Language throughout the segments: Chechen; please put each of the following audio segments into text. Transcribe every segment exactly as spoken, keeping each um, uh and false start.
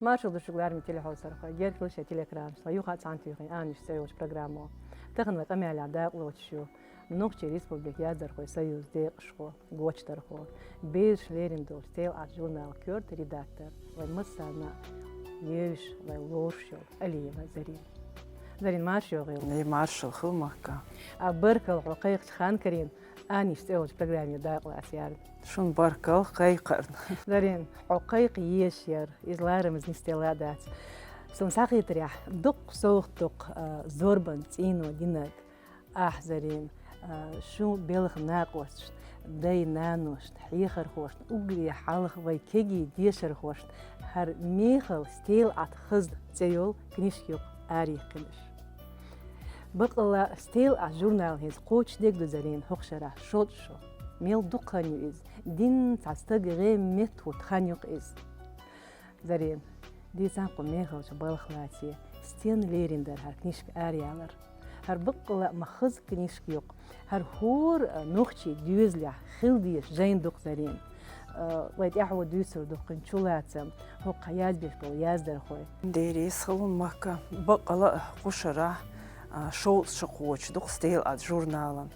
Маршал ду шуьга, лараме телехьовсархой, герга хила шоай телеэкранаш тӀа, юха а цхьана туьйхина «Ана йиша» цӀи йолча программо. Таханлай къамаьл дакъа лоацаш ю Нохчийн Республикан яздархой союза декъашхо, гочдархо, берашта лерина долча «СтелаӀад» журнала коьрта редактор, вай массарна а евзаш, вай лоруш йола Алиева Зарина. Зарина, марша йоагӀийла. Эй, маршал хила, Макка. А, баркал хьо кхайкхача хана карийна «Ана йиша» цӀи йолча программе дакъа лаца ярна. Шун баркал кхайкхарна. Зарина, хьо кхайкха езаш яр, из ларамаза нисделла а дац. Сона схьахетарехь, дукха совгӀат ду-кх, а, зорбан цӀийно динарг. Ахь, Зарина, а, шун белхан накъосташна, дай-наношна, хьехархошна, уггаре хьалха вай кегий дешархошна хӀара мехала «СтелаӀад хазна» цӀи йола книжка ю-кх араяьккхинаш. Бакъалла, «СтелаӀад» журнал хӀинца кхочушдеш ду, Зарина, хӀокху шарахь шовзткъа шо. Мел дукха хан ю иза. Дийнна цхьа стаг гӀеметтахӀотта хан ю-кх иза. Зарина, дийцахьа кху мехалча балха лаций, стенна лерина дара хӀара книжка араялар. ХӀара баккъалла а ма хаза книжка ю-кх. ХӀара хӀора, а, нохчийн доьзалехь хила дезаш жайна ду-кх, Зарина. А, вай тӀаьхьо дуьйцур ду-кх кхуьнан чулацам, хӀокху язбеш болу яздархой. Дера, эс хала ву, Макка. Баккъалла а кху шарахь, а, шовзткъа шо кхочуш ду-кх «СтелаӀад» журналан.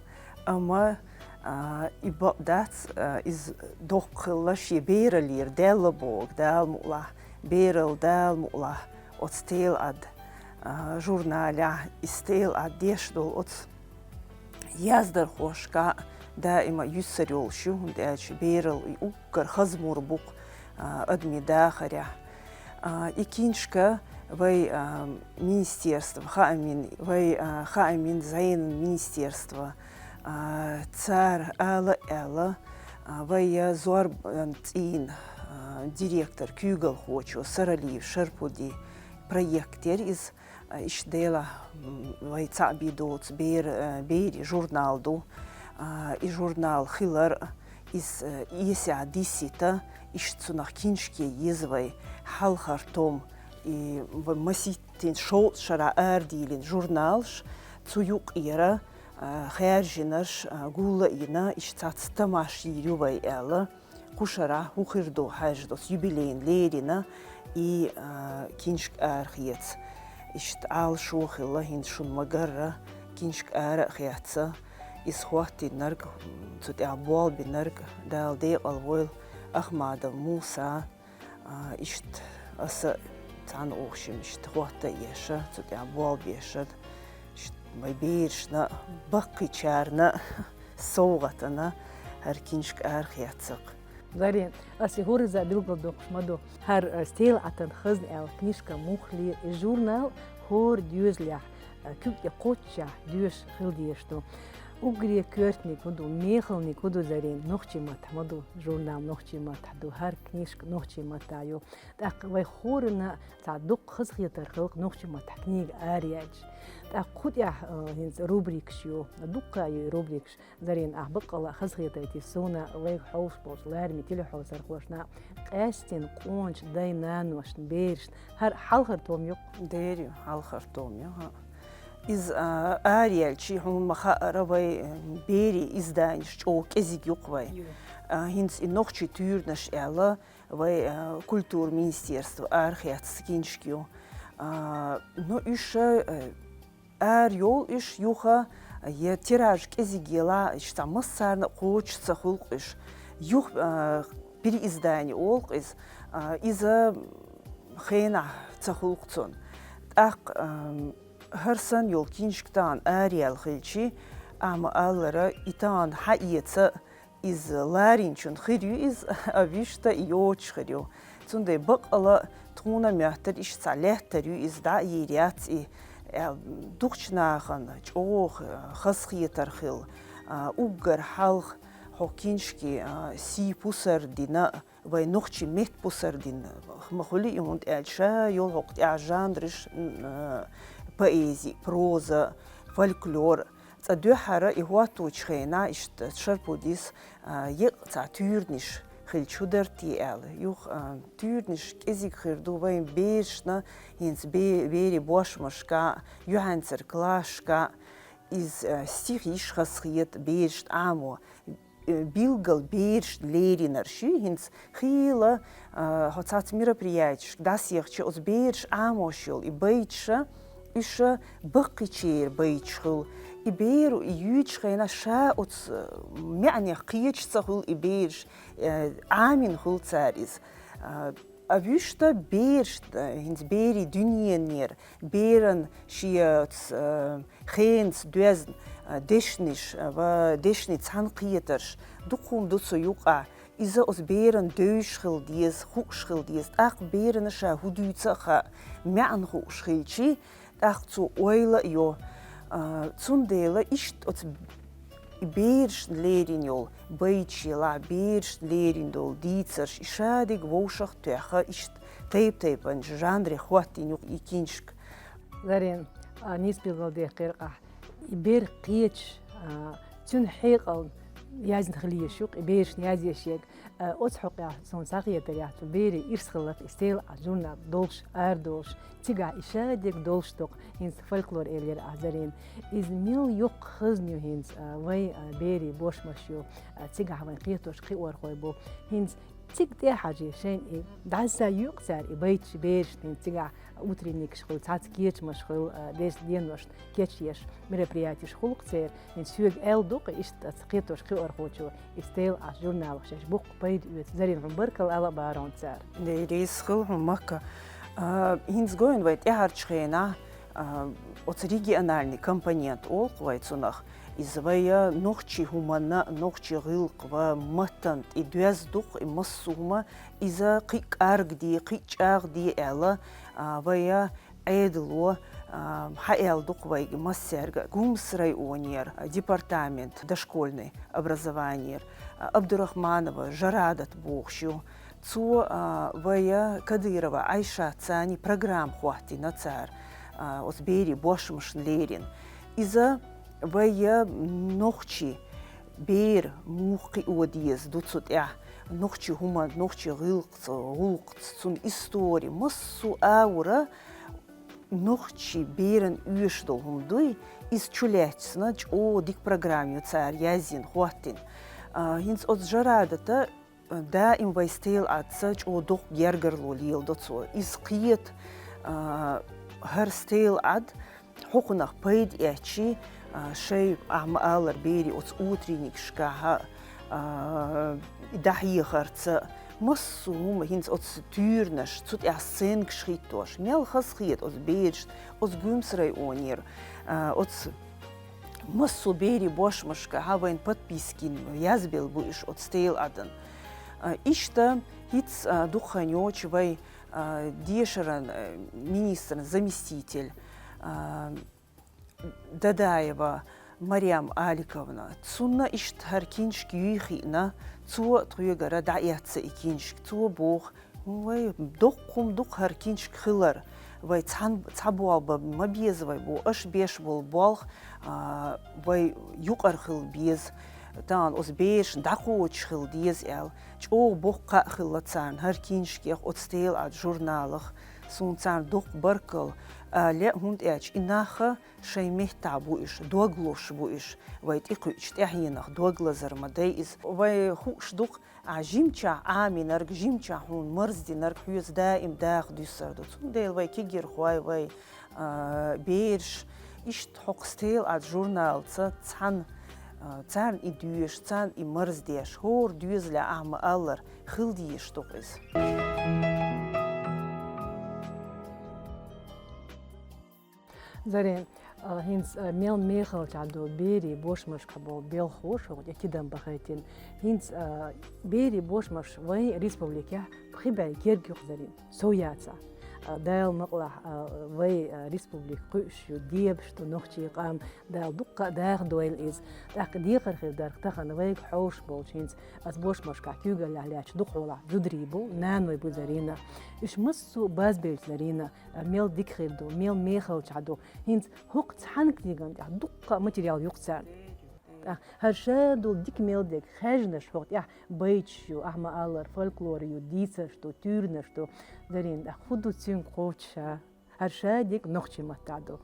Амма, а, и бакъ дац, а, иза доккха хилла шен бераллера, даьлла боху, Дала мукъалахь, бералла, Дала мукъалахь, оцу «СтелаӀад», а, журналехь, и «СтелаӀад» деш долу оцу яздархошка даима юьсур йолуш ю, хӀунда аьлча бералла и уггар хаза мур бу-кх, а, адамийн дахарехь. А, и книжка вай, а, министерство хаамийн, вай, а, хаамийн зӀенан министерство, а, цара ала а аьлла, а, вай, а, зорбан цӀийнан, а, директор, куьйгалхочо Саралиев Шарпуди проект яра иза, а, иштта делахь, м, вай цхьаъ бен доцу бер-, а, берийн журнал ду. А, и журнал хилар, иза, а, эсехь диссийта, иштта цунах книжке еза вай, хьалхара том, и вай масийтта шовзткъа шарахь арадийлина журналаш, цу юкъера, а, хаьржинарш, а, гул а йина, иштта цхьацца тамаш йийр ю вай аьлла. Кху шарахь хӀун хир ду хьаьжжа, оцу юбилейна лерина и, а, книжка арахеца. Иштта Ӏалашо хилла, хӀинца шуна ма-гарра, книжка ара а хецна, иза хӀоттийнарг, цу тӀехь болбинарг, Дала декъал войла, Ахмадов Муса, а, иштта аса цхьаьна ухшим иштта хӀотта а еш, цу тӀехь болбеш, иштта вай берашна а, баккхийчарна а совгӀатана хӀара книжка арахецна-кх. Зарина, аса и хӀоразза билгалдоккхуш ма ду. ХӀара, а, «СтелаӀатан хазна» аьлла книжка муха ле, и журнал хӀора доьзалехь, а, куьг тӀе кхоччехь доьшуш хила дезаш ду. Уггаре коьртаниг хӀун ду, мехалниг хӀун ду, Зарина, нохчийн маттахь ма ду, журнал нохчийн маттахь ду, хӀара книжка нохчийн маттахь ю. ТӀаккха вай хӀоранна цхьа дуккха хазахетар хилла-кх нохчийн маттахь книга араяьлча. ТӀаккха кху тӀехь, а, хӀинца рубрикаш ю, дуккха а ю и рубрикаш. Зарина, ахь баккъалла а хазахетийта суна, вайга хьовсуш болчу лараме телехьовсархошна, къаьстина къоначу дай-наношна, берашна. ХӀара хьалхара том ю-кх? Дера ю, хьалхара том ю, хӀаъ. Иза, а, араяьлча, хьуна ма-хаъара, вай, м, берийн изданеш чӀогӀа кӀезиг ю-кх вай. Ю. А, хӀинца и «Нохчийн туьйранаш» аьлла, вай, а, культура министерство арахецна книжка ю. А, ну, уьш, а, арайолу уьш юха, я тираж кӀезиг елахь, иштта массарна а кхочуш ца хуьлу-кх уьш. Юха, а, переиздание олу-кх иза, а, иза хенахь ца хуьлу-кх цунна. ТӀаккха, а, хӀара санна йолу книжка тахана араяьлла хилча, ахь ма-аллара, и тахана хьаэца, иза ларийначунна хир ю иза, а вуьшта и йоцуш хир ю. Цундела баккъалла а тхуна моьттура, иштта цхьа лаьттар ю иза, дӀа а йийр яц и, аьлла, дукхачу нахана чӀогӀа хазахетар хилла, а, уггар хьалха хӀокху книжке, а, сий-пусар дина, вайн нохчийн меттан пусар дина ма хуьлу и, хӀунда аьлча ша йолу хӀокху тӀехь жанраш, м, а, поэзи, проза, фольклор. Цкъа дуьххьара и хӀотточу хенахь иштта Шарпудис, а, еккъа цхьа туьйранаш хилча хӀун дара те аьлла. Юха, а, туьйранаш кӀезиг хир ду вайн берашна, хӀинца бе-, берийн бошмашка, юьхьанцара классашка, иза, а, стих йиш хазахета берашна Ӏамо. э, билггал берашна леринараш ю, хӀинца хийла, а, хьо цхьацца мероприятешка дӀасехача, оцу бераша Ӏамош йолу и байташа, уьш баккхийчеран байташ хуьлу. И беро и юьйцучу хенахь ша оцу, э, маьӀнех кхеташ ца хуьлу и бераш, э, Ӏамийна хуьлу цара иза. А, а вуьшта бераш, э, хӀинца берийн дуьненера, беран шен оцу, э, хенаца доьзна, э, дешнаш, э, ва дешнийн цхьаьнакхетарш, дукха хӀума ду цу юкъахь. Иза оцу берана девзаш хила деза, хууш хила деза. ТӀаккха берана ша хӀун дуьйцу а хаьа, маьӀна хууш хилча, тӀаккха цо ойла а йо. А, цундела иштта оцу и берашна лерина йолу байташ елахь, берашна лерина долу дийцарш, и шадерг вовшах а тоьхна, иштта тайп-тайпанчу жанре хӀоттийна ю-кх и киншка. Зарина, а, нийса билгалдаьккхира ахь. И бер кхеташ, а, цуьнан хьекъална яздина хила езаш ю-кх, и берашна язъеш ерг. А, оцу хьокъехь суна схьахетарехь, цу берийн ирс хилла-кх и «Стелла Ӏад» журнал долуш, арадолуш. Цигахь и шадерг долуш ду-кх, хӀинца фольклор элира ахь, Зарина. Иза мел йоккха хазна ю хӀинца, а, вайн, а, берийн бошмаш ю, а, цигахь вайн кхетош кхиорхой бу. ХӀинца цига тӀе а хьажий шайна и дӀасса юй-кх цара и байташ берашна, хӀинца цигахь утренникаш хуьлу, цхьацца кечамаш хуьлу, а, деза деношна кечъеш мероприятеш хуьлу-кх церан. ХӀинца соьга аьлла ду-кх иштта аса кхетош кхиорхочо, и «Стелла Ӏад» журналах шаьш боккха пайда оьцу. Зарина, хьуна баркалла ала а бахара хьуна цара. Дела реза хуьлда хьуна, Макка. А, хӀинца гой хьуна вай тӀаьхьарчу хенахь, а, оцу региональный компонент олу-кх вай цунах. Иза вай нохчийн хӀуманна, нохчийн гӀиллакх ва маттана тӀе доьзна ду-кх и массо а хӀума, иза кхин а кӀаргде, кхин а чӀагӀде аьлла, а, вай Ӏедало, а, хьааьлла ду-кх вайга массаьрга а. Гумса районера департамент дошкольный образованиера, а, Абдурахманова Жарадат бохуш ю. Цо, а, вай Кадырова Айшатца программа хӀоттийна цара, а, оцу берийн бошмашна лерина. Иза вай нохчийн бер муха кхио деза ду цу тӀехь, нохчийн хӀуманца, нохчийн гӀиллакхца, гӀуллакхца, цуьнан истори, массо а агӀора нохчийн берана оьшуш долу хӀума дуй, иза чулаьцна чӀогӀа дика программа ю цара язйина, хӀоттийна. А, хӀинца оцу Жарадата, а, даим вай «Стелла Ӏадца» чӀогӀа доккха гергарло леладо цо. Иза кхета, а, хӀара «Стелла Ӏад» хӀокхунах пайда эцчи, а, шайн, ахьа ма-аллара, берийн оцу утренникашкахь, а, дӀахьехарца, массо а хӀума, хӀинца оцу туьйранаш, цу тӀехь сценкаш хӀиттош, мел хазахета оцу берашна, оцу Гумса районера, а, оцу массо а берийн бошмашкахь вайна подписка йина, язбелла бу уьш оцу «Стелла Ӏадна». А, иштта хӀинца, а, дукха хан йоцуш вай, а, дешаран, а, министран заместитель, а, Дадаева Марьям Аликовна, цунна иштта хӀара киншка юй хиъна, цо тхоьгара дӀаэцна и киншка. Цо боху, вай доккха хӀума ду-кх хӀара киншка хилар, вай цхьан-, цхьа болх бан ма беза вай боху, аша беш болу болх, а, вай юкъара хила беза, тахана оцу берашна дӀакхочуш хила деза аьлла. ЧӀогӀа боккха кхаъ хилла царна хӀара киншкех, оцу «Стелла Ӏад» журналах. Суна царна доккха баркалла ала лаьа, хӀунда аьлча и нах шайн меттахь бу уьш, дог лозуш бу уьш, вай тӀекхуьучу тӀаьхьенах дог лазар ма дай иза. Вай хууш ду-кх, а, жимчохь Ӏамийнарг, жимчохь хьуна марздинарг хьоьца даим даха дуьсур ду. Цундела вай кегирхой, вай, а, бераш, иштта хӀокху «Стелла Ӏад» журналца цхьаьна, а, царна и доьшу, царна и марздеш, хӀора доьзалехь, ахьа ма-аллара, хила дезаш ду-кх иза. Зарина, а, хӀинца, а, мел мехалчохь долу берийн бошмашкахь болу белхалоша хӀокху тӀе тидам бахийтина. ХӀинца, а, берийн бошмаш вайн республикехь пхи бӀе герга ю-кх, Зарина, сов яцахь. А, Дала мукъалахь, а, вай, а, республика кхуьуш ю, дебаш ду нохчийн къам, Дала дуккха а даха дойла иза. ТӀаккха декхар хир дар-кх тахана вайга хьовсуш болчу хӀинца аса бошмашкахь куьйгаллехь лаьтташ дукхахьолахь зударий бу, наной бу, Зарина. Уьш массо а базбевлча, Зарина, а, мел дика хир ду, мел мехалчохь ду. ХӀинца хӀокху цхьана книган тӀехь дуккха а материал ю-кх царна. ТӀаккха хӀара ша долу дика мел дерг хаьжнаш хӀокху тӀехь байташ ю, ахьа ма-аллара, фольклор ю, дийцарш ду, туьйранаш ду. Зарина, тӀаккха хӀун ду цуьнга кхочуш ша? ХӀара ша дика нохчийн маттахь ду.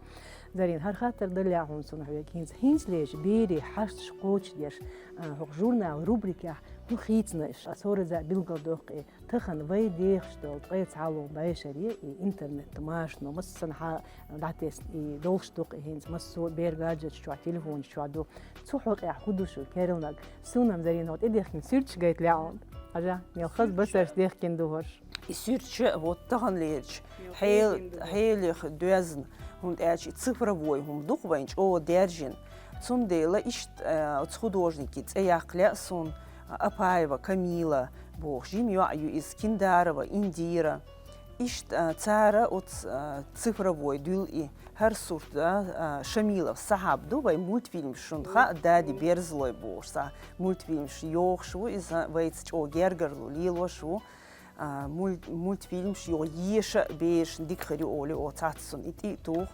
Зарин, хӀара хаттар далла хьуна суна хьоьга. ХӀинца, хӀинца лежа берийн хьашташ кхочушдеш, а, хӀокху журнал рубрикехь хӀун хийцина иш? Ас хӀоразза билгалдоккху и. Тахана вай дехаш долу ткъе цхьалгӀа бӀешаре и интернет-машано массанхьа дӀатесна и долуш ду-кх и хӀинца. Массо а бер гаджеташ чохь, телефонаш чохь ду. Цу хьокъехь хӀун ду шу керланиг? Суна-м, Зарина, хьо тӀедехкина суьрташ гайта лаьа хьуна. Хьажа, мел хаза басарш дехкина ду хӀорш. И суьрташ а вот таханлерчу хьел-, хьелех доьзна, хӀунда аьлча и цифровой хӀума ду-кх вайн чӀогӀа даьржина. Цундела иштта, а, оцу художникийн цӀе яккха лаьа суна, а, Апаева Камила бохуш, жима йоӀ ю иза, Киндарова Индира. Иштта, а, цара оцу, а, цифровой дуьллу и хӀара сурт, а, а, Шамилов Сахьаб ду, вай мультфильмаш шуна хаьа, Дади Берзлой бохуш, цхьа мультфильмаш йохуш ву иза, вайца чӀогӀа гергарло лелош ву. А, муль-, мультфильмаш йо еша а берашна дика хир ю олий, о, цхьацца суна и тӀе а туху.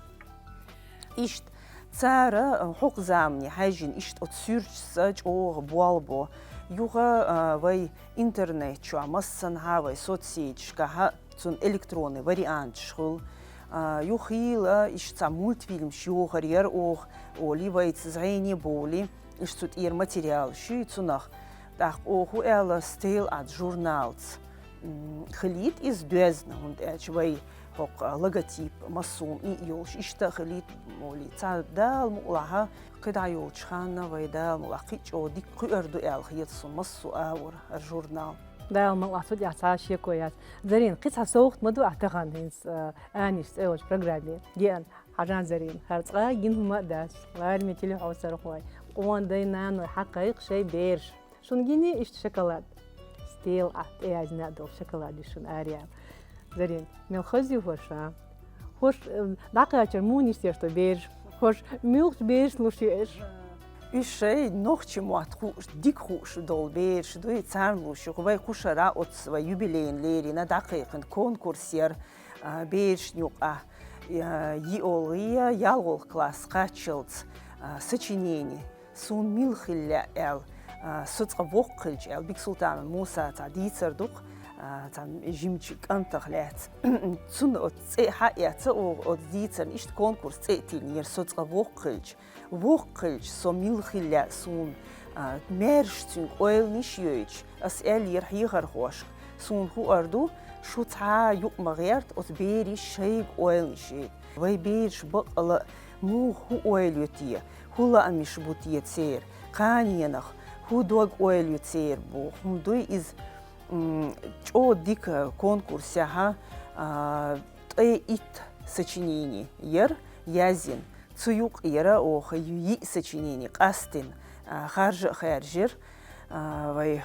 Иштта цара, а, хӀокху замане хьаьжжина иштта оцу суьрташца чӀогӀа болх бо. Юха, а, вай интернет чохь массанхьа, вай соцсеташкахь цунна электронный варианташ хуьлу. А, юха хийла иштта цхьа мультфильмаш йохар яра оха олий, вайца зӀене а бовлий, иштта цу тӀера материалаш ю цунах. ТӀаккха оха хӀун аьлла, Стелла Арт журналца, м, хилийта иза доьзна, хӀунда аьлча вай хӀокху логотип массо а и йолуш, иштта а хилийта олий. Цхьа Дала мукъалахь, кхидӀа йолчу ханна вай Дала мукъалахь кхин а чӀогӀа дика кхуьур ду аьлла хета суна массо а агӀор хӀара журнал. Дала мукъалахь, цу тӀехь цхьа а шеко яц. Зарина, кхин цхьа совгӀат ма ду ахь тахана хӀинца, а, «Аниш» цӀе йолчу программе деана? Хьажа, Зарина, хӀара цкъа а гина хӀума а дац. Лараме телехьовсархой, къона дай-наной, хьакхайкха шайн бераш. Шуна гиний иштта шоколад? Стелла Арт тӀеяздина а долу шоколад ю шуна араяьлла. Зарина, мел хаза ю хӀорш, а? ХӀорш, э, дӀакхачар муха нисдеш ду бераш? ХӀорш муьлхачу берашна луш ю уьш? Уьш шайн нохчийн мотт хууш, дика хууш долу бераш ду, и царна луш ю. Вай кху шарахь оцу вай юбилейна лерина дӀакхайкхина конкурс яра, а, берашна юкъахь, а, йиолгӀе, ялхолгӀа класс кхаччалц, а, сочинение. «Суна мила хила лаьа», аьлла, а, «Со цкъа воккха хилча», аьлла, Бексултанов Муса цхьа дийцар ду-кх, а, цхьа жимачу кӀантах лаьцна. Цунна оцу цӀе хьаэца, о-, оцу дийцарна иштта конкурс цӀе а тиллинера, «Со цкъа воккха хилча». Воккха хилча, со мила хила лаьа суна, а, маьрша цуьнга ойланаш а йойтуш, ас аьллера хьехархошка: «Суна хуур ду, шу цхьа а юкъа ма гӀерта, оцу берийн шайга ойланаш йойта. Вай бераш баккъала а муха, хӀун ойла ю те, хӀун лаамаш бу те церан, кханенах хӀун дог-ойла ю церан», боху. ХӀума дуй иза, м, чӀогӀа дика конкурсехь, а, ткъе итт сочинение яра язйина. Цу юкъа яра оха йиъ сочинение къастина, а, харжа а хаьржира, а, вай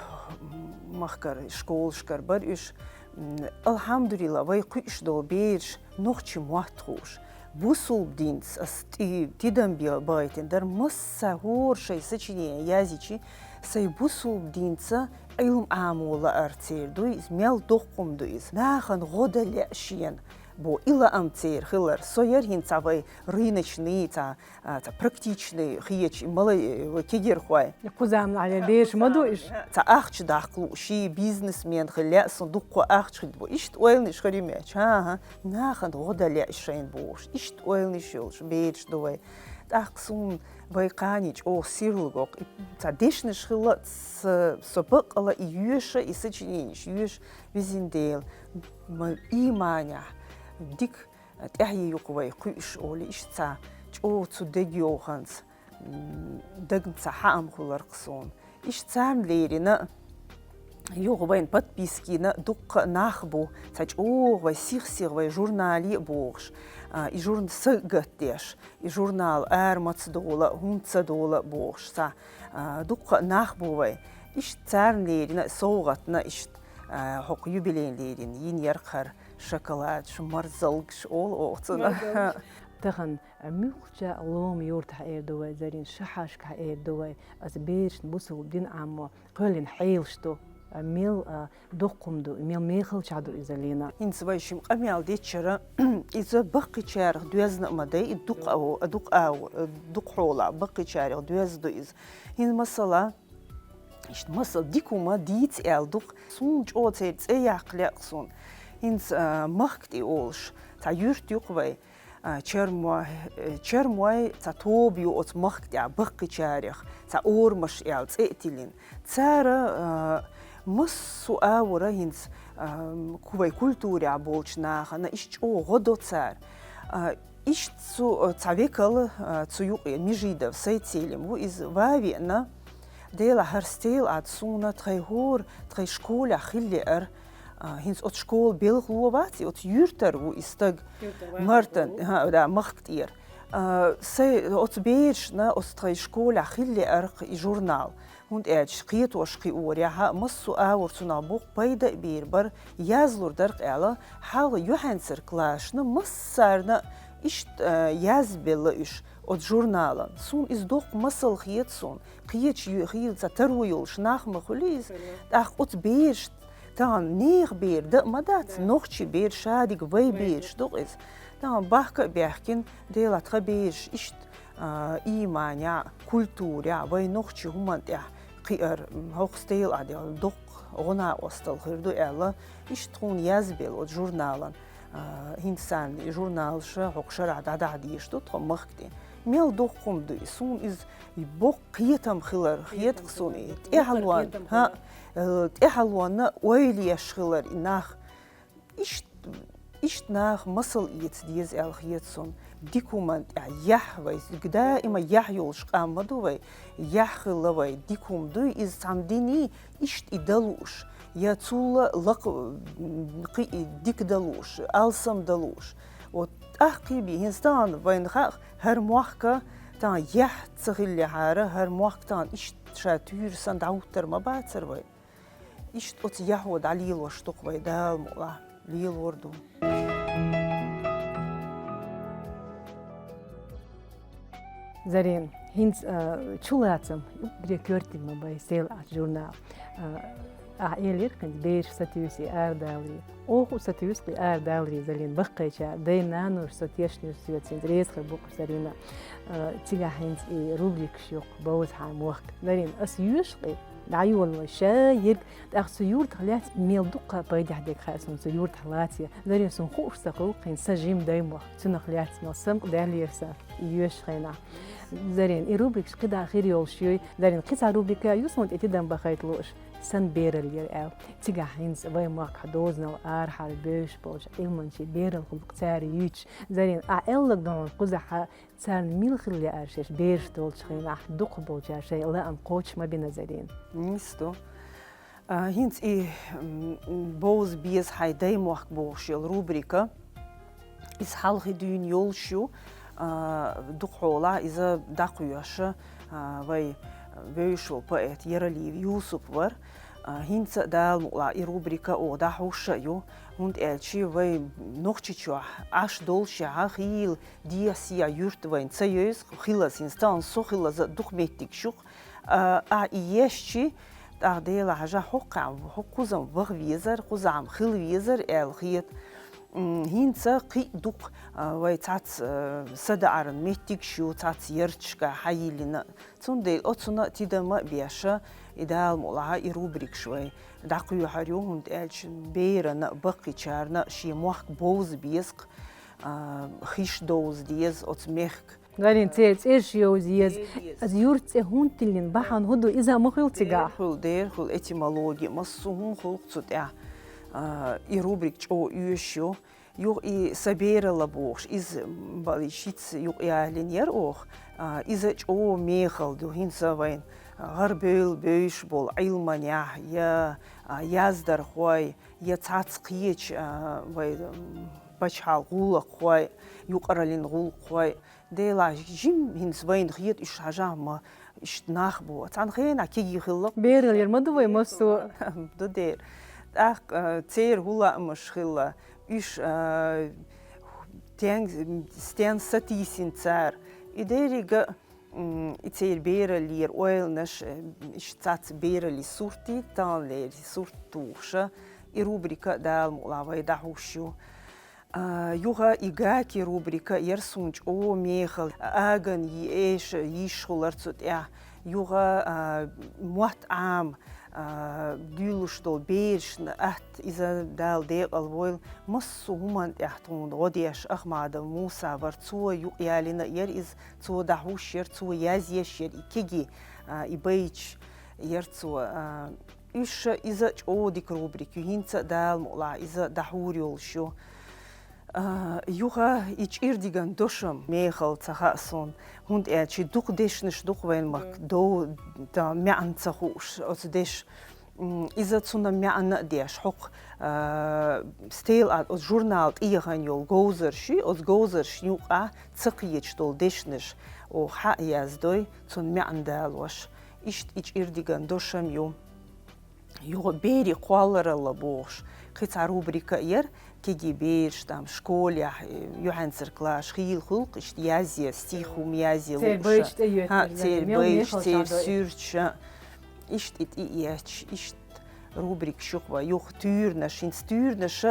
махкара школашкара бара уьш. М, алхьамдулилла, вай кхуьуш долу бераш нохчийн мотт хууш. Бусулба динца ас тӀе-, тидам бе-, байтина дара, массо а хӀора шайн сочинение язйичи, сайн бусулба динца Ӏилма Ӏамо лаар церан ду иза, мел доккха хӀума ду иза. Нахана гӀо дан лаьа шена, бо и лаам церан хилар. Со яра хӀинца вай рыночный, цхьа, а, цхьа практичный хеташ, малай, э, вай кегирхой. Кхузамна Ӏа бераш ма ду иш. Цхьа ахча даккха лууш, ши бизнесмен хила лаьа суна, дуккха ахча хила бу. Иштта ойланаш хир ю моьтту. ХӀан-хӀа, нахана гӀо дан лаьа шайна бохуш. Иштта ойланаш йолуш бераш ду вай. ТӀаккха суна вай кхане чӀогӀа серлаг воккху. И цхьа дешнаш хилла, со, со баккъала и йоьша, и сочиненеш йоьша, везан Дела, ма, ийманехь дика тӀаьхье ю-кх вай кхуьуш олий, иштта цхьа чӀогӀа цу дегайовханца, м, дагна цхьа хьаам хуьлура-кх суна. Иштта царна лерина, юха вайн подписка йина дуккха а нах бу, цхьа чӀогӀа вай сих-сиха вай журнале а бохуш, а, и журн-, сагатдеш, и журнал ара ма ца дола, хӀунда ца дола бохуш цхьа, а, дуккха а нах бу вай. Иштта царна лерина совгӀатна иштта, а, хӀокху юбилейна лерина йина яра-кх хӀара шоколадаш, марзалгаш олу оха цунах. Марзалгаш. Тахана, а, муьлххачу лома юрта хьаэр ду вай, Зарина, шахьаршка хьаэр ду вай, аса берашна бусулба дин Ӏамо кхоьллина хьелаш ду, а, мел, а, доккха хӀума ду, мел мехалчахь ду иза лина. ХӀинца вай шимма къамел деччара, иза баккхийчарах доьзна а ма дай, и дукха а, дукха а, дукха хьолахь баккхийчарах доьзна ду иза. ХӀинца масала, иштта масала дика хӀума дийца аьлла ду-кх. Суна чӀогӀа церан цӀе яккха лаьа-кх суна. ХӀинца, а, Махка-тӀа олуш цхьа юрт ю-кх вай, а, Чермо-, э, Чермой цхьа тоба ю оцу Махка-тӀехь баккхийчарех, цхьа Орамаш аьлла цӀе а тиллина. Цара, а, массо а агӀора хӀинца, а, ку-, вай культурехь болчу нахана иштта чӀогӀа гӀо до цара. А, иштта цу, а, цхьа векал, а, цу юкъе, Межидов Сайд-Селим ву иза, ван а веана, Делахь, хӀара стел а ду суна, тхайн хӀора, тхайн школехь хила лаьара, а, хӀинца оцу школан белхало вац и, оцу юьртара ву и стаг. Юьртара вац Мартан, ву. ХӀа, да, Махка-тӀера. А, сай, оцу берашна оцу тхайн школехь хила лаьара-кх и журнал, хӀунда аьлча кхетош-кхиорехь массо а агӀор цунах боккха пайда а бийр бара, язлур дара-кх аьлла, хьалха юьхьанцара классашна массарна иштта, а, язбелла уьш оцу журналан. Суна иза доккха масал хета суна. Кхечу ю-, хийла цхьа таро йолуш нах ма хуьлу иза. Хуьлу. ТӀаккха оцу бераш, тахана нехан бер дан а ма дац, Да. нохчийн бер, шадерг вай Вай бераш бер. ду-кх иза. Тахана бахка а баьхкина, Делахь, тхан бераш иштта, а, ийманехь, культурехь, вай нохчийн хӀуманна тӀехь кхиар, м, хӀокху стел а делла, доккха гӀо-накъосталла хир ду аьлла, иштта тхуна язбелла оцу журналан. А, хӀинца санна и журналаш хӀокху шарахь дӀадахьа дезаш ду тхо Махка-тӀе. Мел доккха хӀума ду и, суна иза и боккха кхетам хилар, хета-кх суна и. Кхетам хилар. ТӀаьхьалонна, Кхетам хӀа, хилар. э, тӀаьхьалонна ойла еш хилар и нах. Иштта, иштта наха масал эца деза аьлла хета суна. Дика хӀуманна тӀехь яхь вай, даима яхь йолуш къам ма ду вай. Яхь хилла вай, дика хӀума дуй иза цхьана динийн, иштта и дан лууш, я цул а лакха, м, кхин а дика дан лууш, алсам дан лууш. Вот тӀаккха кхин бен, хӀинца тахана вайна хаьа, хӀара мохк тахана яхь ца хиллехьара, хӀара мохк тахана иштта ша туьйра санна дӀахӀуттур ма бацара вай. Иштта оцу яхьо дӀалелош ду-кх вай, Дала мукъалахь, лелор ду. Зарина, хӀинца, а, чулацам, уггаре коьртаниг ма бай, стел а ду журнал. А, ахь элира, хӀинца бераш сатуьйсу и арадаларе. Оха а сатуьйсу-кх и арадаларе, Зарина, баккхийчара, дай-наной со тешнарг соьца хӀинца реза хир бу-кх, Зарина. А, цигахь хӀинца и рубрикаш ю-кх, бовза хьайн мохк. Зарина, ас йоьшу-кх и, дӀайолало ша ерг, тӀаккха цу юьртах лаьцна мел дуккха пайдехь дерг хаьа суна цу юьртахь лаце. Зарина, суна хууш ца хуьлу-кх хӀинца сан жима даймохк, цунах лаьцна мел самукъадаьллера сан и йоьшучу хенахь. Зарина, и рубрикаш кхидӀа хир йолуш юй. Зарина, кхин цхьа рубрика ю суна тӀе тидам бахийта лууш, сан бераллера аьлла. Цигахь хӀинца вай махкахь дозанал арахьара бевзаш болчу Ӏилманчийн бераллин гӀуллакх цара юьйцуш. Зарина, ахь аьлларг дан кхузахь царна мила хила лаьара шаьш бераш долчу хенахь, дукхахболчара шайн лаам кхочуш ма бина, Зарина. Нийса ду. А, хӀинца и, м, м, бовза беза хьайн даймохк бохуш йолу рубрика, иза хьалхе дуьйна йолуш ю, а, дукхахьолахь иза дӀакхоьхьуш, а, вай вевзаш волу поэт Яралиев Юсуп вара. А, хӀинца а, Дала мукъалахь, и рубрика оха дӀахьуш а ю, хӀунда аьлча вай Нохчийчохь Ӏаш доллушехь, хийла дехьа-сехьа юьрт вайна ца евза, хилаза, хӀинца тахана со хилаза дукха меттигаш ю-кх. А, ахь и ешчи, тӀаккха Делахь хьажахь, хӀокхузахь, хӀокхузахь ваха везара, кхузахь хила везара аьлла хета. М, хӀинца кхин а дукха, а, вай цхьацца, а, садаӀаран меттигаш ю, цхьацца ярташкахь хьайиллина. Цундела оцунна а тидам а беш, и Дала мукъалахь и рубрикаш вай дӀакхоьхьур ю, хӀунда аьлча берана а, баккхийчарна а шен мохк бовза беза-кх, а, хиш довза деза оцу мехкан. Зарина, церан цӀераш йовза еза. Еза, еза. Аса юьртан цӀе хӀунда тиллина, бахьана хӀун ду, иза ма хуьлу цигахь? Дера хуьлу, дера хуьлу, этимологи, массо а хӀума хуьлу-кх цу тӀехь. А, и рубрика чӀогӀа оьшуш ю. Юха и сан бералла бохуш, иза, м, бали шиц юкъаялийна яра оха. А, иза чӀогӀа мехала ду, хӀинца вайн гӀарабевлла бевзаш болу Ӏилманехь я, а, яздархой, я цхьацца кхечу, а, вай, м, пачхьалкхан гӀуллакххой, юкъараллин гӀуллакххой. Делахь жима хӀинца вайна хета уьш хьажахь ма, иштта нах бу. Цхьана хенахь кегий хилла-кх. Бераллера ма ду вай массо а. Ду дера. ТӀаккха, а, церан хӀун лаамаш хилла, уьш, а, тен-, стенна сатийсина цара. И деррига, м, и церан бераллера ойланаш, э, иштта цхьацца бераллин суртий, таханлерин сурт тухуш, и рубрика а, Дала мукъалахь, вай дӀахьуш ю. А, юха и гаки рубрика яра суна чӀогӀа мехала, аган йи-, эша йиш хилар цу тӀехь. Юха, а, мотт Ӏама, А, дуьйлуш долу берашна атта иза Дала декъала войла, массо а хӀуманна тӀехь тхуна гӀо деш Ахмадов Муса вара, цо юкъаялийна а яра иза, цо дӀахьуш яра, цо язъеш яра и кегий, а, и байташ яра цо, а, уьш иза чӀогӀа дика рубрика ю, хӀинца а Дала мукъалахь иза дӀахьур йолуш ю. А, юха и чӀир диган дошам мехала ца хаьа суна, хӀунда аьлча дукха дешнаш ду-кх вайн махка, дов-, да, маьӀна ца хууш оцу деш-, м, иза цунна маьӀна а деш, хӀокху, а, стел а, оцу журнала тӀехьа йолу говзарш ю, оцу говзаршна юкъахь ца кхеташ долу дешнаш, оха хьа а яздой, цунна маьӀна далош. Иштта и чӀир диган дошам ю. Юха берийн кхолларалла бохуш, кхин цхьа рубрика а яра, кегий бераш, там, школехь, э, юьхьанцара класс, хийла хуьлу-кх, иштта язъе, стих хӀума язъе лууш. Церан байташ тӀеоьттуш, хӀа, церан байташ, церан суьрташ, а, иштта и тӀеэцча, иштта рубрикаш ю-кх вайн, юха туьйранаш, хӀинца туьйранаш,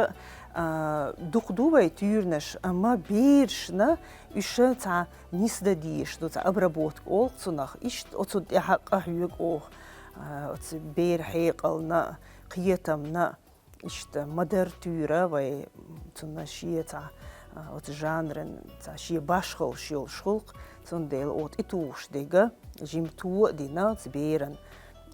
а, дукха ду вайн туьйранаш, амма берашна уьш цхьа нисдан дезаш ду, цхьа обработка олу-кх цунах, иштта оцу тӀехь къахьоьгу оха, а, оцу беран хьекъална, кхетамна, иштта ма-дарра туьйра вай цунна шен цхьа, а, оцу жанран цхьа шен башхаллаш йолуш хуьлу-кх, цундела оха тӀетухуш дерг жимма то а дина оцу беран,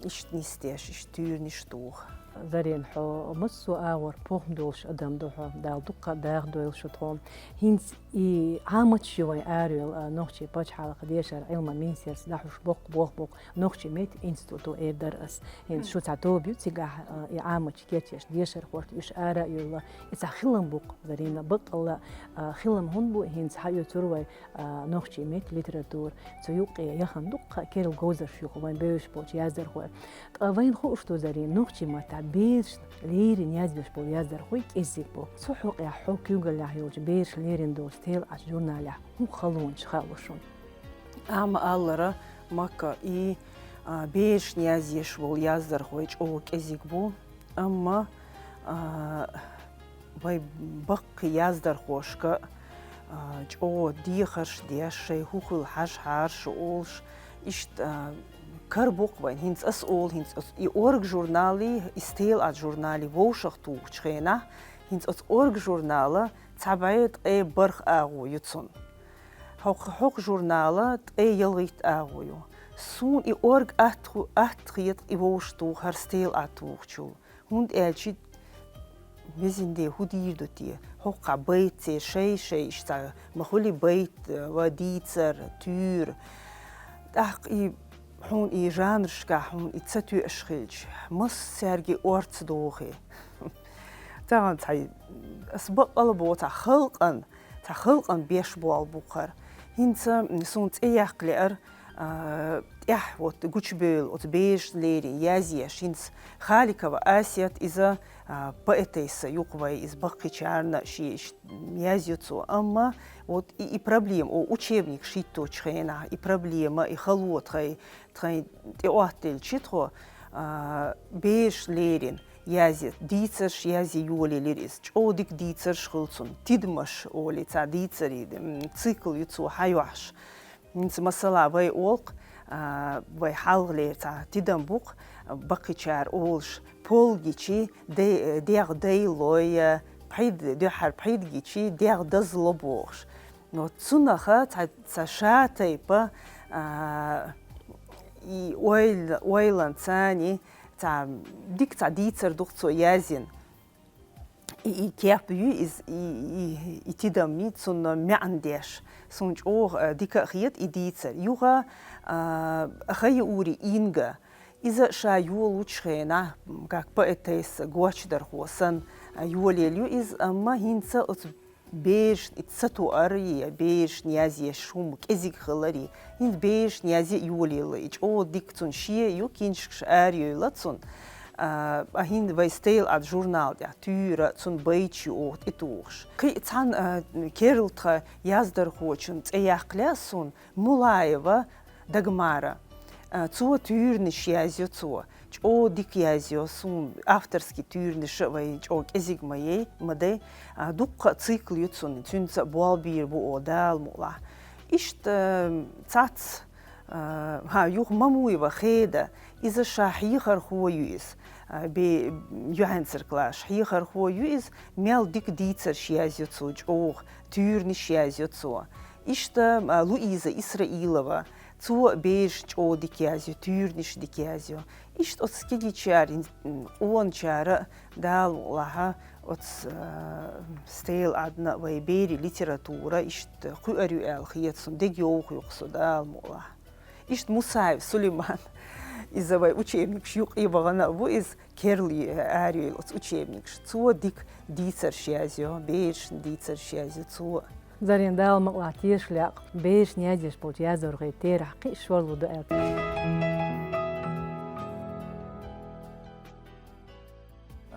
иштта нисдеш, иштта туьйранаш тоха. Зарина, хьо массо а агӀор похӀма долуш адам ду хьо, Дала дуккха а даха дойла шу тхо. ХӀинца и Ӏаматаш ю вайн арайолу, а, нохчийн пачхьалкхан дешара Ӏилман министерство дӀахьуш боккха болх бу-кх, нохчийн меттан институт эр дара ас. ХӀинца шу цхьа тоба ю цигахь, а, и Ӏаматаш кечъеш, дешархошна уьш ара а йолла. И цхьа хилам бу-кх, Зарина, баккъалла, а, хилам хӀунда бу, хӀинца хьаоьцур вай, а, нохчийн меттан литература. Цу юккъе яхана дуккха а керла говзарш ю-кх вайн бевзаш болчу яздархойн. Ткъа вайна хууш ду, Зарина, нохчийн маттахь берашна леррина язъеш болу яздархой кӀеззиг бу. Цу хьокъехь хьо куьйгаллехь йолчу берашна леррина долчу «Стелаат» журналехь хӀун халонаш хаало шуна? Амма аллара, Макка, и, а, берашна язъеш болу яздархой чӀогӀа кӀезиг бу, амма, а, вай баккхий яздархошка, а, чӀогӀа дехарш деш, шайн хӀун хуьлу хьажахьара шу олуш, иштта, а, кара бу-кх вайн. ХӀинца ас олу, хӀинца ас и «Орга» журнал, и «Стелаат» журнал вовшах тухучу хенахь, хӀинца оцу «Орга» журнала цхьа бӀе ткъе барх агӀо ю цунна. ХӀокху, хӀокху журнала ткъе ялхитта агӀо ю. Суна и «Орга» атта ху-, атта хета и вовшах туху хӀара «Стелаат» тухучул. ХӀунда аьлча, везан Дела, хӀун дийр ду те? ХӀокху байт церан шай-шай, иштта ма хуьлий байт, ва дийцар, туьйра. ТӀаккха и хьуна и жанрашкахь хьуна и ца тоьаш хилча, массаьрга орца дохий. Тахана цхьа, ас баккъала боху, цхьа халкъан, цхьа халкъан беш болу бу-кх хӀара. ХӀинца суна цӀе яккха лаьара, а, тӀехь вот гучубевлла оцу берашна леррина язъеш, хӀинца Халикова Асет, иза, а, поэтесса ю-кх вайн, иза баккхийчарна шен иштта язйо цо. Амма вот и, и проблема, о, учебникаш хӀитточу хенахь, и проблема, и хало тхайн, тхайн тӀеоттаделча тхо, а, берашна леррина язъе, дийцарш язъе йолаелира иза. ЧӀогӀа дика дийцарш хуьлу цунна. «Тидамаш» олий цхьа дийцарийн, м, цикл ю цо хьайохьуш. ХӀинца, масала, вай олу-кх, а, вай хьалхалера цхьа тидам бу-кх, баккхийчара олуш: пол гичи, де-, дегӀ дайлой, пхьид, дуьххьара пхьид гичи, дегӀ дазло бохуш. Вот цунах цхьа, цхьа ша тайпа, а, и ойла-, ойланца, цхьа дика цхьа дийцар ду-кх цо язйина. И, и кеп ю иза, и, и, и тидам ю цунна маьӀна деш. Суна чӀогӀа, а, дика а хета и дийцар. Юха, а, Хаюри Инга. Иза ша йолучу хенахь, как поэтесса, гочдархо санна, а, йолаелла ю иза, амма хӀинца оцу берашна и ца тоар, я берашна язъеш хӀума кӀезиг хилар, и хӀинца берашна язъе йолаелла, и чӀогӀа дика цунна шен ю, киншкаш арайойла цунна. А, а хӀинца вай «Стелаат» журнал тӀехь туьйра цунна байташ ю оха тӀетухуш. Кхин а цхьана, а, керла тхан яздархочун цӀе яккха лаьа суна, Мулаева Дагмара. А, цо туьйранаш язйо цо. ЧӀогӀа дика язйо, суна авторский туьйранаш а вай чӀогӀа кӀезиг ма яй, ма дай. А, дуккха а цикл ю цунна, цуьнца а болх бийр бу оха, Дала мукъалахь. Иштта, м, цац, А, хӀа, юха Мамуева Хеда, иза ша хьехархо ю иза, а, бе-, юьхьанцаркалаш хьехархо ю иза, мел дика дийцарш язйо цо, чӀогӀа туьйранаш язйо цо. Иштта, а, Луиза Исраилова, цо бераш чӀогӀа дика язйо, туьйранаш дика язйо. Иштта оцу кегийчара, м, къоначара Дала мукъалахь, оцу, а, Стелла Ӏадна вай берийн литература иштта кхуьур ю аьлла хета суна, дегайовха юкъа со, Дала мукъалахь. Иштта Мусаев Сулейман, иза вай учебникаш юкъе вахана а ву иза, керла арайойла оцу учебникаш. Цо дика дийцарш язйо, берашна дийцарш язйо цо. Зарина, Дала мукъалахь, тешалла яккха, берашна язъеш болчу яздархой терахь кхин а шорлуш ду аьлла.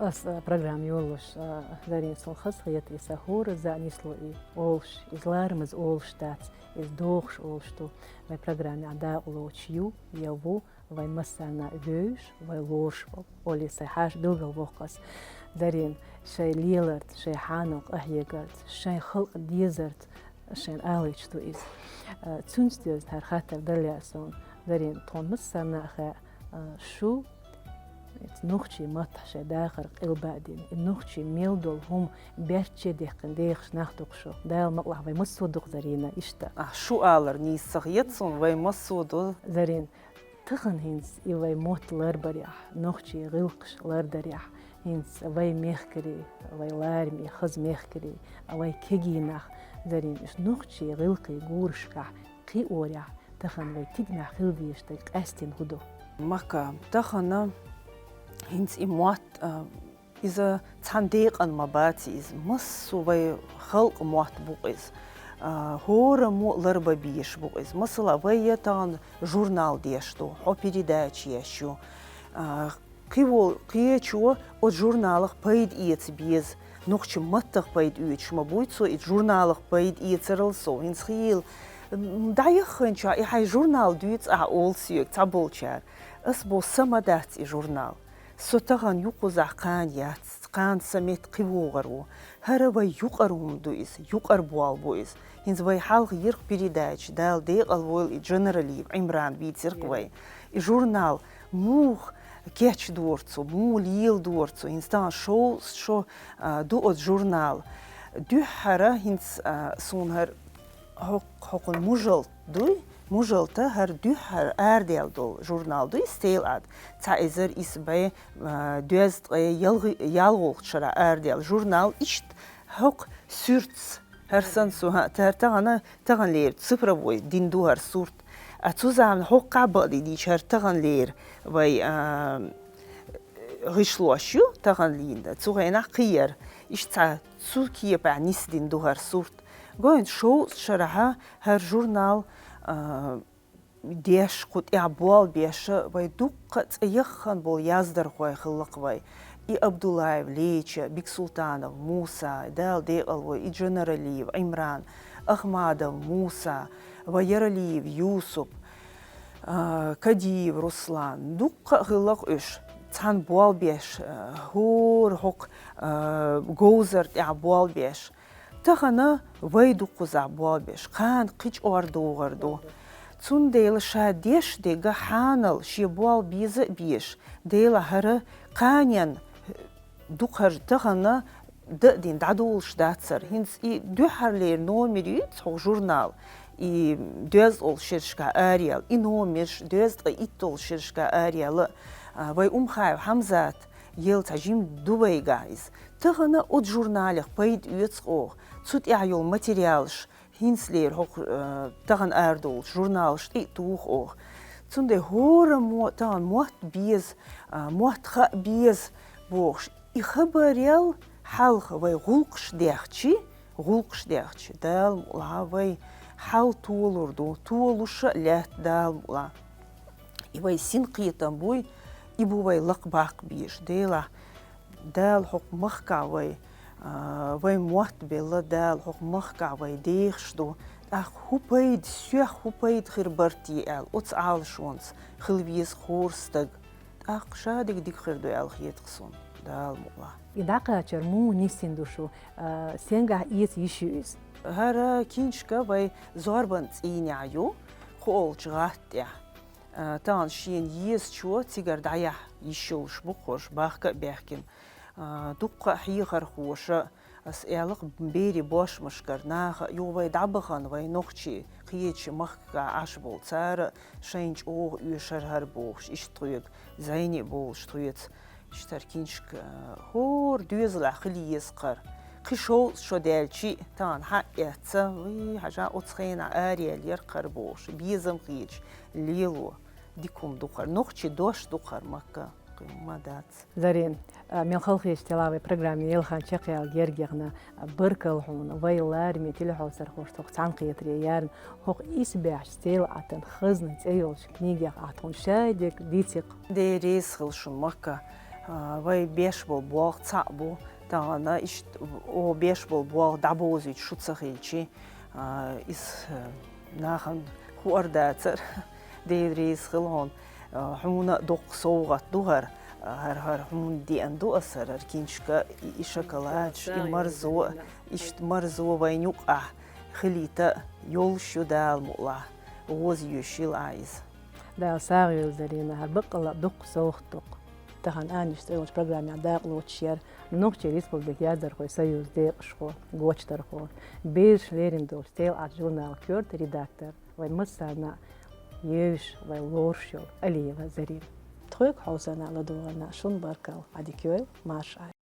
Ас, а, программа йолуш, а, Зарина, суна хазахета, и сан хӀоразза а нисло и олуш, иза ларамаза олуш дац, иза дохуш олуш ду. Вай программехь дакъалоцуш ю, я ву, вайн массарна а вевзаш, вай лоруш волу. Олий, сайн хьаша билгалвоккху ас. Зарина, шайн леларца, шайн хьанал къахьегарца, шайн халкъан дезарца шайна алийташ ду иза. А, цуьнца доьзна хӀара хаттар дара лаьа суна. Зарина, тхуна массарна а хаьа, а, шу нохчийн маттахь шайн дахар къилба а дина, и нохчийн мел долу хӀума баьрчче а даьккхина дехаш нах ду-кх шу. Дала мукъалахь, вай массо а ду-кх, Зарина, иштта. А, шу алар нийса ца хета суна, вай массо а ду. Зарина, тахана хӀинца и вай мотт ларбарехь, нохчийн гӀиллакхаш лардарехь, хӀинца вай мехкарий, вай лараме хаза мехкарий, а вай кегий нах, Зарина, уьш нохчийн гӀиллакхийн гурашкахь кхиорехь, тахана вай тидамехь хила дезаш дерг къаьстина хӀун ду? Мака, тахана хӀинца и мотт, а, иза цхьана декъана ма бац иза, массо а вай халкъан мотт бу-кх иза. А, хӀораммо а ларбан безаш бу-кх иза. Масала, вай я тахана журнал деш ду, хьо передача еш ю. А, кхин волу, кхечо оцу журналах пайда эца беза. Нохчийн маттах пайда оьцуш ма буй цо, и журналах пайда эцарал сов. ХӀинца хийла, м, дӀаяхханчохь и хьайн журнал дуьйцу ахь олу соьга цхьаболчара. Ас боху, сан ма дац и журнал. Со тахана юккъузахь кхана яц, кхана сан метта кхин вогӀур ву. ХӀара вай юкъара хӀума ду иза, юкъара болх бу иза. ХӀинца вай хьалха йира-кх передача, Дала декъал войла, и Джаналиев Ӏимран бийцира-кх вай. И журнал муха кечдора цо, муха леладора цо, хӀинца тахана шовзткъа шо, а, ду оцу журнала. Дуьххьара хӀинца, а, суна хӀара хӀокху-, хӀокхуьнан мужалт дуй, мужалта хӀара дуьххьара арадаьлла долу журнал дуй, Стелла Ӏад. Цхьа эзар исс бӀе, а, доьзткъе ялгӀи-, ялхолгӀачу шарахь арадаьлла журнал иштта хӀокху суьртаца. ХӀара санна суна, хӀа, тахана, таханлера цифровой дина ду хӀара сурт. А цу заманахь хӀокхахь бакъдийдийча хӀара таханлера вай, а, гӀишлош ю, таханлера, цу хенахь кхин яра. Иштта цхьа цу кепехь нисдина ду хӀара сурт. Гой, шовзткъа шарахь хӀара журнал, а, деш, кху тӀехь болх беш, вай дуккха а цӀе яххана болу яздархой хилла-кх вай. И Абдуллаев Леча, Бексултанов Муса, Дала декъал войла, и Джаналиев Ӏимран, Ахмадов Муса, вай Яралиев Юсуп, а, Кадиев Руслан, дуккха а хилла-кх уьш, цхьаьна болх беш, а, хӀора хӀокху, а, говзар тӀехь болх беш. Тахана вай дуккхузахь болх беш, кхана кхин чӀогӀа догӀур ду. Цундела ша деш дерг хьанал шен болх беза а безаш, Дела, хӀара кханенна дукха хӀара тахана дан а дина дӀадолуш дац хӀара. ХӀинца и дуьххьарлера номер ю цхьа журнал, и доьзткъа шерашкахь араяьлла, и номерш доьзткъе итталгӀа шерашкахь араяьлла, а, вай Умхаев Хьамзат елла цхьа жима ду вайгахь иза. Тахана оцу журналех пайда оьцу-кх оха. Цу тӀехь йолу материалаш хӀинцалера хӀокху, э, тахана арадолучу журналаш тӀе а туху оха. Цундела хӀораммо а тахана мотт беза, а, мотт хаа беза бохуш. И хабарел хьалха вай гӀуллакхаш дехчи, гӀуллакхаш дехчи, Дала мукъалахь, вай хьал толур ду, толуш а лаьтта, Дала мукъалахь. И вай синкхетам буй, и бу вай лакхабаккха безаш. Делахь, Дала хӀокху махкахь вай, а, вай мотт белла, Дала хӀокху махкахь вай дехаш ду. ТӀаккха хӀун пайда, соьх хӀун пайда хир бара те аьлла, оцу Ӏалашонца хила веза хӀора стаг. ТӀаккха шадерг дика хир ду аьлла хета-кх суна, Дала мукъалахь. И дӀакхачар муха нисдина ду шу, а, стенгахь эца йиш ю иза? ХӀара киншка вай зорбан цӀийнехь ю. Кхоалгӏача гӏатта тӏехь, а, тахана шена езачо цигара дӏаяхьа йиш йолуш бу-кх уьш, бахка а баьхкина. А, дуккха а хьехархоша, ас аьлла-кх, берийн бошмашкара наха а, юха вай дӏабахана, вай нохчий кхечу махкахь Ӏаш болу, цара а шайна чӏогӏа оьшур хьара бохуш, иштта тхоьга зӏене а болуш тхоьца. Иштта хӀара киншка, а, хӀора доьзалехь хила еза-кх хӀара. Кхин шовзткъа шо даьлча а, тахана хьаэцна, вай, хьажа, оцу хенахь араяьлла яра-кх хӀара бохуш, безам хеташ лело. Дика хӀума ду-кх хӀара, нохчийн дош ду-кх хӀара махкахь, кхин хӀумма дац. Зарина, а, мел халахеташ тӀехь вай программе ялхан чекхъяла герга яхна, а, баркалла хьуна, вай лараме телехьовсархоша тхох цхьаьнакхетаре яьрна, хӀокху исбаьхьчу Стелла Ӏатан хазна цӀе йолчу книгех ахь тхуна шадерг дийци-кх. Дела реза хила шуна, махкахь, а, вай беш болу болх цхьаъ бу, тахана иштта оха беш болу болх дӀабовзуьйтуш шу ца хилча, а, иза, а, нахана хуур дацара. Дела реза хила хьуна, а, хьуна а доккха совгӀат ду хӀара, а, хӀара, хӀара хьуна деана ду аса хӀара, хӀара киншка, и, и шоколадаш, и марзо, иштта марзо вайна юкъахь хилийта йолуш ю Дала мукъалахь, гӀоза йоьшийла Ӏа иза. Дала сагӀа йойла, Зарина, хӀара баккъалла дуккха совгӀат ду-кх. Тахана Анниш цӀе йолчу программехь дакъа лоцуш яра Нохчийн Республикан яздархойн союзан декъашхо, гочдархо, бераш лерина долчу Стелла Ӏат журналан коьрта редактор, вайн массарна а евзаш, вай лоруш йолу Алиева Зарина. Тхоьга хьовсарна а, ладогӀарна а шуна баркалла, Ӏа дика йойла, марша Ӏа.